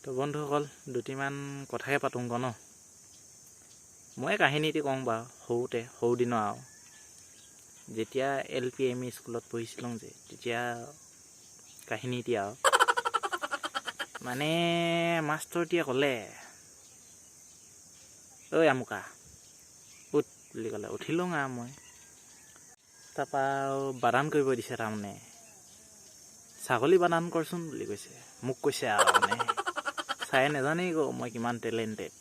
তো বন্ধুসকল, দুটিমান কথাকে পাতোঁ ন। মই কাহিনী এটি কওঁ বাৰু। সৰুতে, সৰু দিনৰ আৰু, যেতিয়া এল পি এম ই স্কুলত পঢ়িছিলোঁ যে, তেতিয়া কাহিনী এটি আৰু মানে মাষ্টৰটিয়ে ক'লে, "ঐ আমুকা, উঠ" বুলি ক'লে। উঠিলোঁ আৰু মই। তাৰপৰা আৰু বাদান কৰিব দিছে, তাৰমানে "ছাগলী বাদান কৰচোন" বুলি কৈছে। মোক কৈছে আৰু মানে চাই নাজানেই ক মই কিমান টেলেণ্টেড।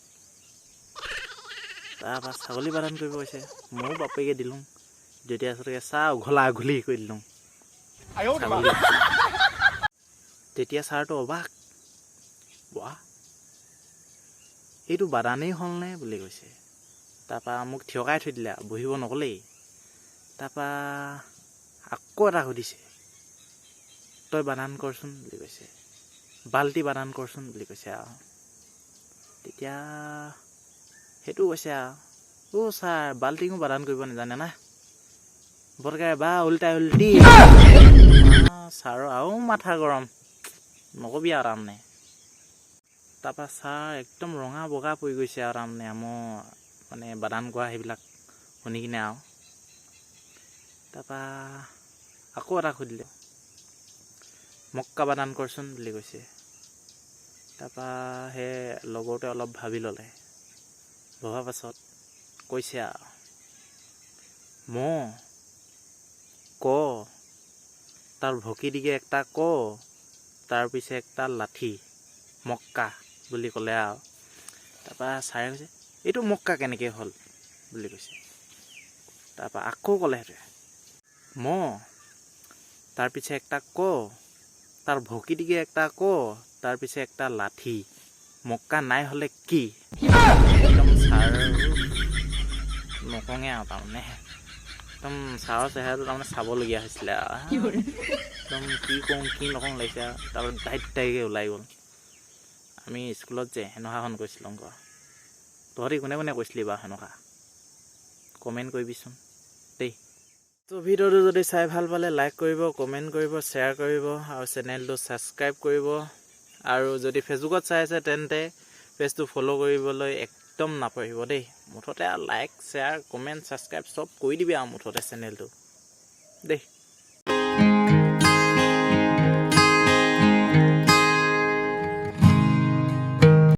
তাৰপৰা ছাগলী বাদান কৰিব কৈছে। ময়ো বাপেকে দিলোঁ। যেতিয়া আচলতে চাহ উঘলা উঘলি কৰি দিলোঁ ছাগলী। তেতিয়া ছাৰটো অবাক, "ৱাহ, এইটো বাদানেই হ'লনে?" বুলি কৈছে। তাৰপৰা মোক থিয়কাই থৈ দিলে আৰু, বহিব নক'লেই। তাৰপৰা আকৌ এটা সুধিছে, "তই বানান কৰচোন" বুলি কৈছে। "বাল্টি বানান কৰচোন" বুলি কৈছে আৰু। তেতিয়া সেইটো কৈছে আৰু, "অ' ছাৰ, বাল্টিঙো বাদান কৰিব নাজানে না?" বৰকে বা উল্টাই উল্টি। ছাৰৰ আৰু মাথা গৰম, নকবি আৰু তাৰমানে। তাৰপৰা ছাৰ একদম ৰঙা বগা পৰি গৈছে আৰু, তাৰমানে মোৰ মানে বাদান কৰা সেইবিলাক শুনি কিনে আৰু। তাৰপৰা আকৌ এটা সুধিলে, "মক্কা বাদান কৰচোন" বুলি কৈছে। তাৰপৰা সেই লগৰটোৱে অলপ ভাবি ল'লে। ভবাৰ পাছত কৈছে আৰু, ম ক, তাৰ ভকি দিকে একটা ক, তাৰ পিছে একটা লাঠি, মক্কা বুলি ক'লে আৰু। তাৰপৰা ছাৰে কৈছে, "এইটো মক্কা কেনেকৈ হ'ল?" বুলি কৈছে। তাৰপৰা আকৌ ক'লে সেইটোৱে, ম, তাৰ পিছে একটা ক, তাৰ ভকি দিকে একটা ক, তাৰ পিছে একটা লাঠি, মক্কা নাই হ'লে কি? একদম ছাৰ নকঙে আৰু, তাৰমানে একদম ছাৰৰ চেহেৰাটো তাৰমানে চাবলগীয়া হৈছিলে আৰু। একদম কি কওঁ কি নকওঁ লাগিছে আৰু। তাৰপৰা ডাইট ডাইকে ওলাই গ'ল। আমি স্কুলত যে সেনেকুৱাখন কৰিছিলোঁ অংক। তহঁতি কোনে কোনে কৈছিলি বাৰু সেনেকুৱা, কমেণ্ট কৰিবিচোন দেই। ত' ভিডিঅ'টো যদি চাই ভাল পালে লাইক কৰিব, কমেণ্ট কৰিব, শ্বেয়াৰ কৰিব আৰু চেনেলটো ছাবস্ক্ৰাইব কৰিব। আৰু যদি ফেচবুকত চাই আছে, তেন্তে পেজটো ফ'ল' কৰিবলৈ একদম নাপাহৰিব দেই। মুঠতে আৰু লাইক, শ্বেয়াৰ, কমেণ্ট, ছাবস্ক্ৰাইব চব কৰি দিবি আৰু মুঠতে চেনেলটো দেই।